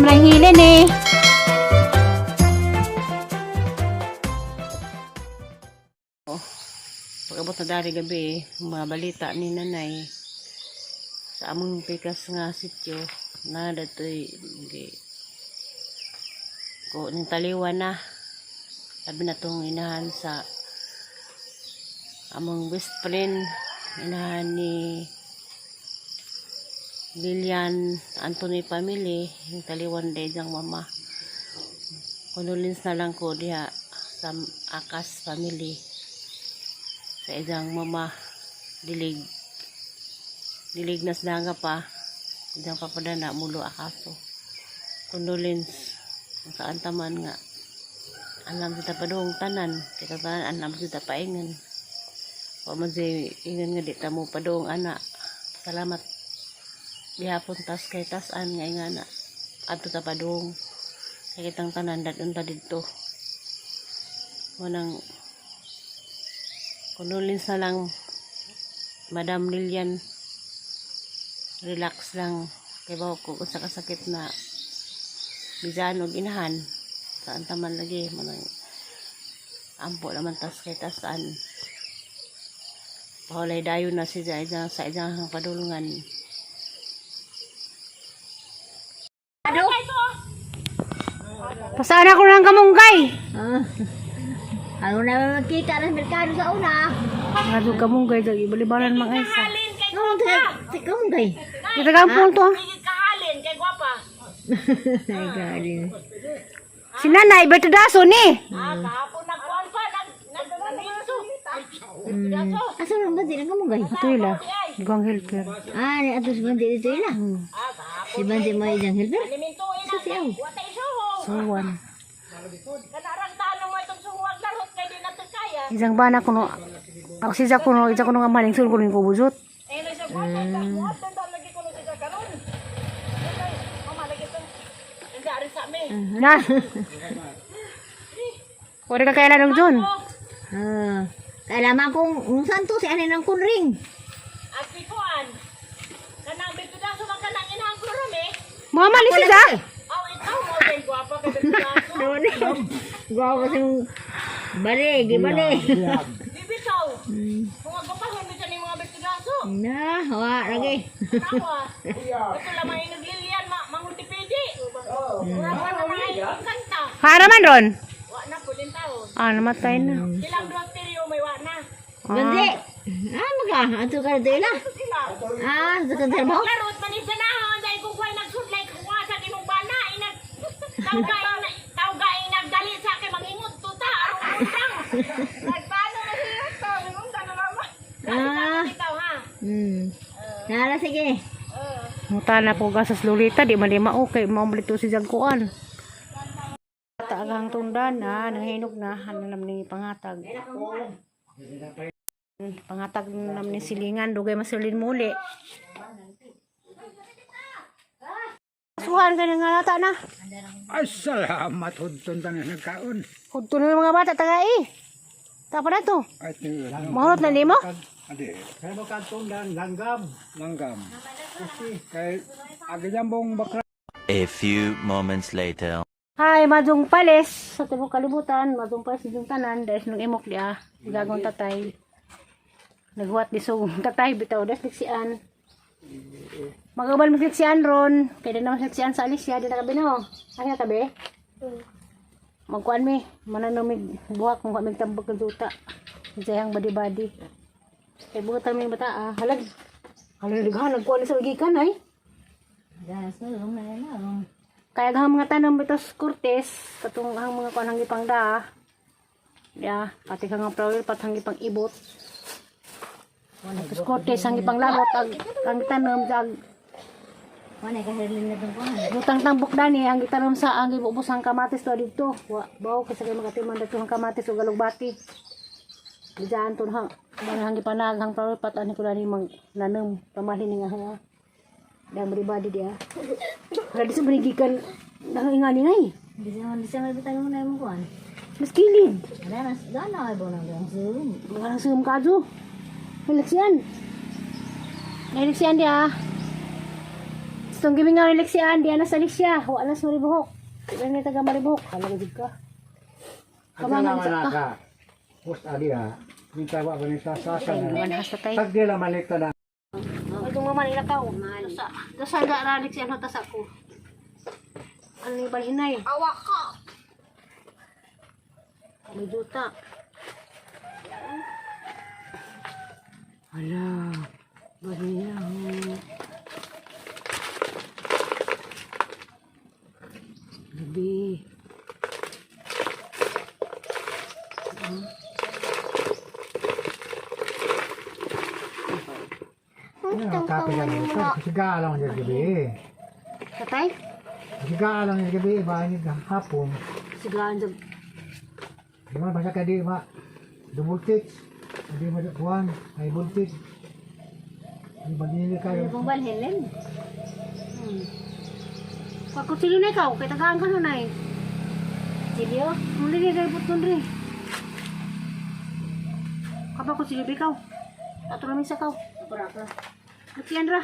Lang hilin eh. Oh, pag-abot na dari gabi, mga balita ni nanay sa among pikas nga sityo na datoy gi ko ning taliwan na sabi na tong inahan sa among best friend, inahan ni Lilian Anthony family, yung taliwan day diyang mama. Condolence na lang ko diha sa Akas family sa idang mama, dilig dilig na nga pa idang papadana mulo akaso. Condolence kung saan taman nga alam sa padung tanan kita tanan alam sa paingan wa man say ingan nga di ta mo padung ana. Salamat gihapon tas kay tasan nga ingana adto ta padung kay kitang tanan dadun ta didto. Manang condolence na lang, Madam Lilian. Relax lang kay bawo ko sa kasakit na bisan og inahan saan taman lagi. Manang ampo naman tas kay tasan pahulay dayon na siya sa iyang padulungan. Pasaan ako ng kamunggay. Ah. Ano na makita ng merkado sa una? Nga kamunggay dagi balibaran mga isa. Ano ta kamunggay? Kita kampong to. Ay, galing. Si nanay beto daso ni. Asa nang bandi ng kamunggay? Ito ila. Guang helper. Ah, ni ato si bandi dito ila. Si bandi mo ijang helper? Sa siyaw. Suwan. Isang bana kuno. Ako siya kuno, isa kuno nga maling sul kuno ko bujut. Na. Wala ka kailan ng Jun. Ah. Kailangan kong kung saan to si ano ng kunring. Mama ni siya. Doon eh. Gwapo sa bali, gibali. Na, wa lagi. Hara man ron. Ah, namatay na. Bandi. Ah, maga, ato ka dito ila. Ah, sa kan trabaho. Karot man sa nahon dahil kung kuhay nagsudlay kuha sa imong bana inag tawga nagdali sa akin mangingot tuta aron utang. Nagtano na siya to, mingon na naman. Ah. Ikaw ha. Nala sige. Muta na po gasas lulita, di man di okay, maumlito si Jagkuan. Tagang tundan na, nanghinog na, ano naman ni pangatag. Pangatag naman ni silingan, dugay masulin muli. Suhan ka na nga nata na. Ay, salamat hudton tanan nagkaon. Hudto na ng mga bata, taga eh. Tapa na to. Ay, tiyo. Mahulot na nimo? Adi. Kaya mo kadtong langgam. Langgam. Kasi kay agi jambong bakra. A few moments later. Hi, Madung Pales. Sa tibok kalibutan, Madung Pales yung tanan. Dahil nung imok niya, gagong tatay. Naghuwat di sugong tatay, bitaw das liksian. Magabal mo liksian ron. Kaya na naman liksian sa Alicia, di na kabi no. Ay, kabi? Magkuan mi, mananumig buhak kung kami tambag ng duta. Sayang badi-badi. Kaya buhat kami bata ah. Halag. Halag, halag, kuan sa gikan ay. Kaya ang mga tanong bitos Cortez, katong ang mga kuan hangi pang da. Ya, pati kang flower pat hangi pang ibot. Tapos Cortez hangi pang labot ag ang tanom sa ag Wala ka herlin na tong kuan. butang tambok dani ang gitanom sa ang gibuubos ang kamatis to didto. Wa bawo kasi kay makatiman dito ang kamatis ug alugbati. Diyan to ha. Mga hangi panag hang flower pat ani ko dani mang nanom pamahin nga ha. Dang body dia. Wala di sa banigikan nang ingani ngay. Bisa man bitang mo na imong kuan. Mas kilid. Wala na, gana ay bonang gang zoom. Mga nang sum kadyo. Naliksian. Naliksian dia. Itong giming nga Lexian, di na sa Alexia. Wa na sa Maribuhok. Di na ni taga Maribuhok. Hala gid ka. Kamangan naman na ka. Post adi ha. Minta wa ba ni sa sa sa. Manhas tatay. Sagdi lang malikta na. Itong mama nila kaw. Tasa, tasa da ra Lexian tasa ko. Ano ni balhinay? Awak ka. May duta. Hala. Balhinay. Gabi. Ano kape lang ito. Siga lang yung gabi. Tatay? Siga lang yung gabi. Ba ni hapon. Sigaan dyan. Di man basta ka di ma. Double touch. Di mo kuan. Ay voltage. Di ba nili kayo? Kung balhin len. Pagkutilo na ikaw, kay tagaan ka nun ay. Silyo. Muli ni kay putun rin. Kapag kutilo ba ikaw? Ato namin sa kaw. Para ka. Lutian ra.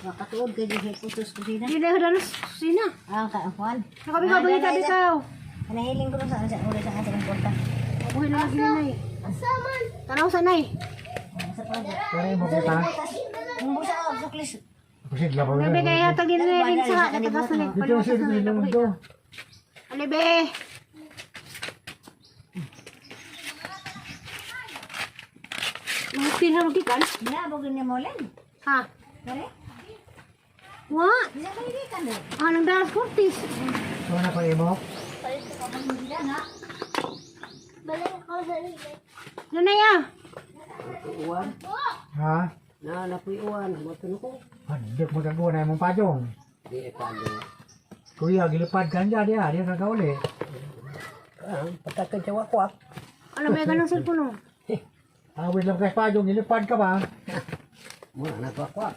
Makatuod ka dyan sa putos kusina. Di na dalos sina. Ah, ka kuan. Nakabi ka ba tabi kaw? Nahiling ko sa uli sa ating porta. Mabuhay na lagi nay. Asa man? Tanaw sa nay. Sa pag. Pero mo kita. Ang busa og suklis. Kusid la ba. Gabi kay hatag din na rin sa katagas na Dito sa nagpaliwas na mundo. Alibe. Mga pinaruggikan? Ginabog ni mo len. Ha? Dali. Wa? Bisa ka ni kan. Ah, nang dalas kurtis. So na pa imo. Balik ako sa libre. Nanay ah. Ha? Na napuiwan, mo ko. Handik mo kaguna na imong pajong. Di palo. Kuya gilipad kan dia dia dia kagauli. Ah, pagkakan siya wakwak. Alam mo ganang cellphone oh. Awit lang kay pajong gilipad ka ba? Mo na wakwak.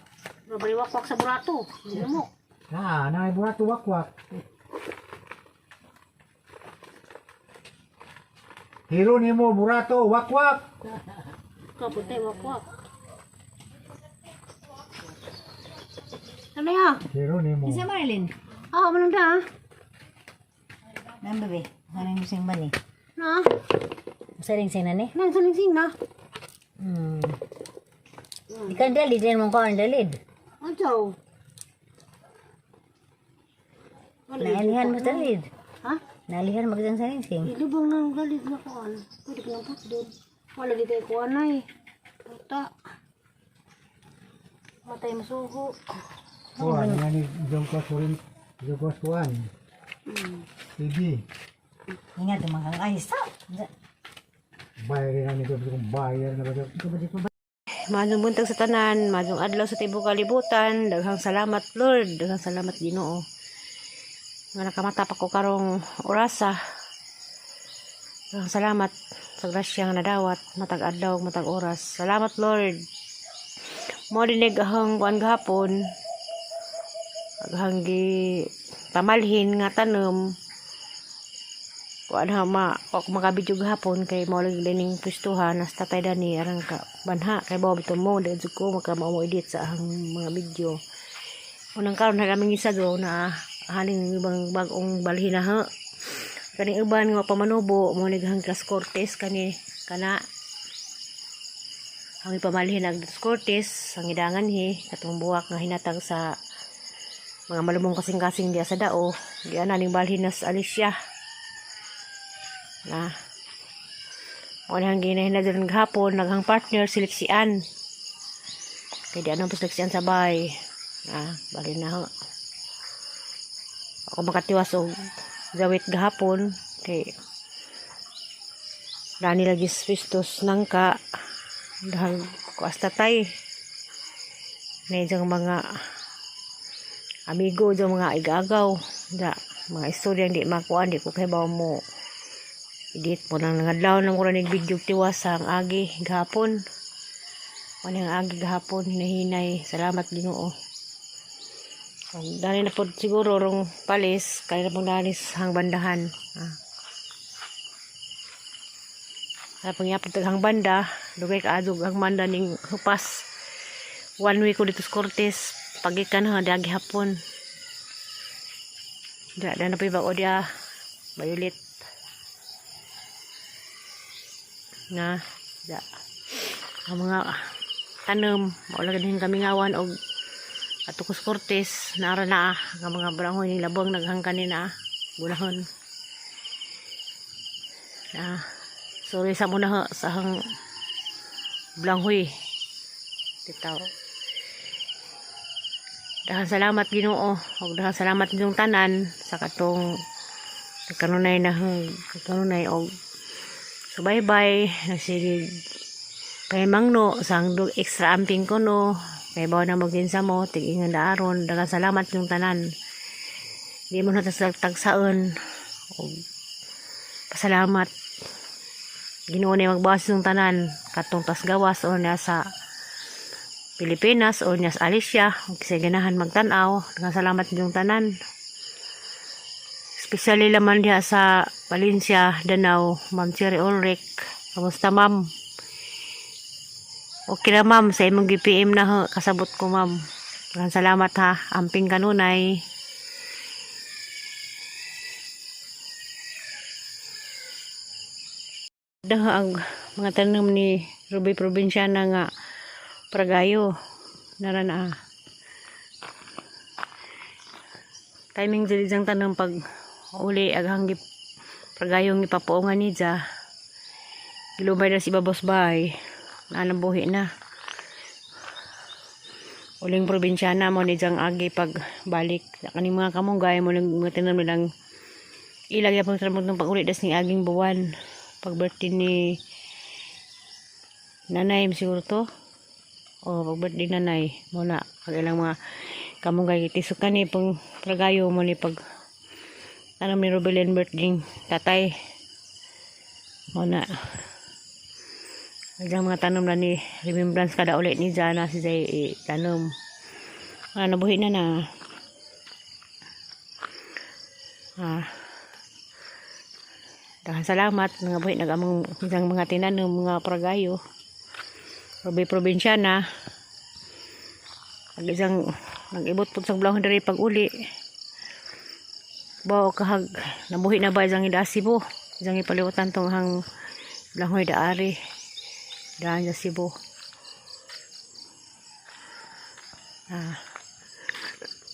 Babaliwakwak sa burato. Hindi mo. Na, na burat wakwak. Hero nimo burato wakwak. Kaputi wakwak. Nanay ah. Hero nimo. Isa Marilyn. Ah, manang da ah. Nan bebe. Saring sing ba ni? Na. Saring sing na ni. Nang salingsing na. Ikan dalid din mong kaon dalid. Ano? Naalihan mo dalid. Ha? Naalihan magdang saring sing. Ilubong nang galit na kuan. Pwede ko nang putdon. Wala di tayo kuan ay. Puta. Matay masugo. Oh, ano nga ni jong ko surin jong ko suan. TV. Ingat mga kang ay sa. Bayar na ni ko bayar na ba. Maayong buntag sa tanan, maayong adlaw sa tibuok kalibutan. Daghang salamat Lord, daghang salamat Ginoo. Nga nakamata pa ko karong orasa. Daghang salamat sa grasya nga nadawat matag adlaw matag oras. Salamat Lord. Mo dinig ahang kuan gahapon. Aghang gi pamalhin nga tanom. Kuan ha ma wa ko makabidyo gahapon kay mao lagi dining pwestuhan nas tatay dani aron ka banha kay bao bitaw mo dili jud ko maka mao mo edit sa ahang mga video. Unang karon na kaming isa do na haning ibang bag-ong balhin na ha. Kaning uban nga pamanubo mo ni gahang kas Cortes kani kana ang ipamalhin ang Cortes ang idangan hi katong buwak nga hinatag sa mga malumong kasing-kasing diya sa dao diya na ning balhin nas Alicia na unang ginahinadron gahapon naghang partner seleksian kay di anong seleksian sabay na bali na ho. Ako makatiwas og gawit gahapon kay dani lagi pistos nangka dahil kuas tatay na diyang mga amigo diyang mga igagaw da mga istorya hindi makuan di ko kay mo edit mo nang nangadlaw nang mura nig video tiwas ang agi gahapon. Wala ang agi gahapon hinahinay. Salamat Ginoo. Ang dali na po siguro rong palis kaya na pong dalis hang bandahan. Ah. Kaya pang yapon tag hang banda, dugay kaadog ang banda ning hupas. One week ko dito sa Cortes. Pagikan ha dagi hapon. Diya na na bag-o diya. Violet. Na diya. Ang mga tanom, mao lang din kami ngawan og ato kus Cortes nara na ang mga baranghoy ning labong naghangkan ni na gulahon. Na sorry sa muna ha, sa hang blanghoy. Bitaw. Daghang salamat Ginoo ug daghang salamat ninyong tanan sa katong kanunay na kanunay og subaybay nagsigig pahimangno sa hangdog extra amping ko no kay bawo na mo kinsa mo tig-ingon aron. Daghang salamat ninyong tanan, di mo na tagsaon og pasalamat. Ginoo ni magbawas ng tanan katong tas gawas o niya sa Pilipinas o niya sa Alicia ug sa ganahan magtan-aw. Daghang salamat ninyong tanan, especially laman diha sa Valencia, Danau. Ma'am Cherry Ulrich, kamusta, ma'am? Okay na, ma'am, sa imong GPM na ho, kasabot ko, ma'am. Daghang salamat ha, amping kanunay. Daha ang mga tanom ni Ruby Provinciana nga pragayo nara na timing dili diyang tanom pag uli aghang pragayong ipapuongan ni dya gilubay na si Babos Bay na buhi na uling probinsyana mo ni diyang agi pag balik kaning mga kamunggay mo lang mga tanom nilang ilag yapon sa ng pag uli das ni aging buwan pag birthday ni nanay siguro to o pag birthday nanay mo na pag ilang mga kamunggay tisok kani pang pragayo mo ni pag tanam ni Rubilin birthday tatay mo na. Ang mga tanom na ni remembrance kada ulit ni Jana si Zay tanom nabuhi na na daghang salamat nga buhi nag among isang mga tinanom mga pragayo Ruby Provinciana ag isang nag-ibot pud sa blanghoy diri pag uli bao kahag nabuhi na ba isang ida Cebu isang ipaliwatan tong hang blanghoy daari daan sa Cebu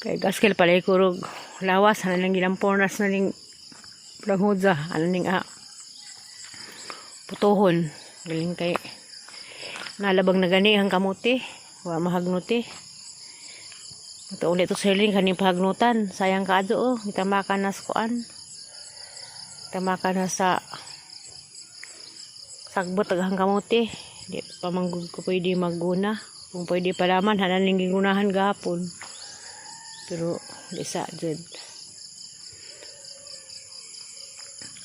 kay gaskel pala kurog lawas ano nang gilampornas na ning blanghoja ano ning putohon galing kay nalabang na gani ang kamuti wa mahagnuti. Ito ulit to sa hiling kaning pahagnutan. Sayang kaadto oh, gitamakan na sa kuan. Tamakan na sa sagbot aghang kamuti. Di pa manggug ko pwede magguna. Kung pwede pa laman, hanan ning gigunahan gahapon. Pero di sa jud.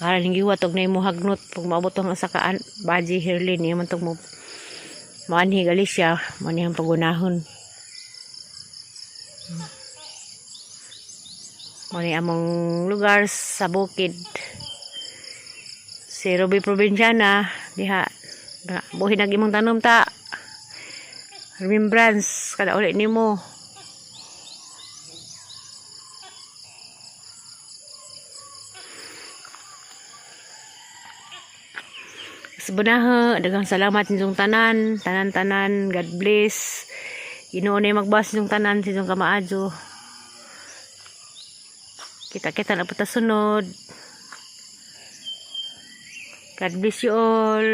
Karan ning giwat og na mo hagnot pag maabot ang asa ka baji Herlin niya man tong mo maanhi Galicia manihang pagunahon. Muna among lugar sa bukid. Si Ruby Provinciana diha. Na, buhi nag imong tanom ta. Remembrance kada ulit nimo. Sebenarnya daghang salamat ninyong tanan, tanan-tanan, God bless. Ginoo na magbas ninyong tanan sa inyong kamaadyo. Kita-kita na po ta sunod. God bless you all.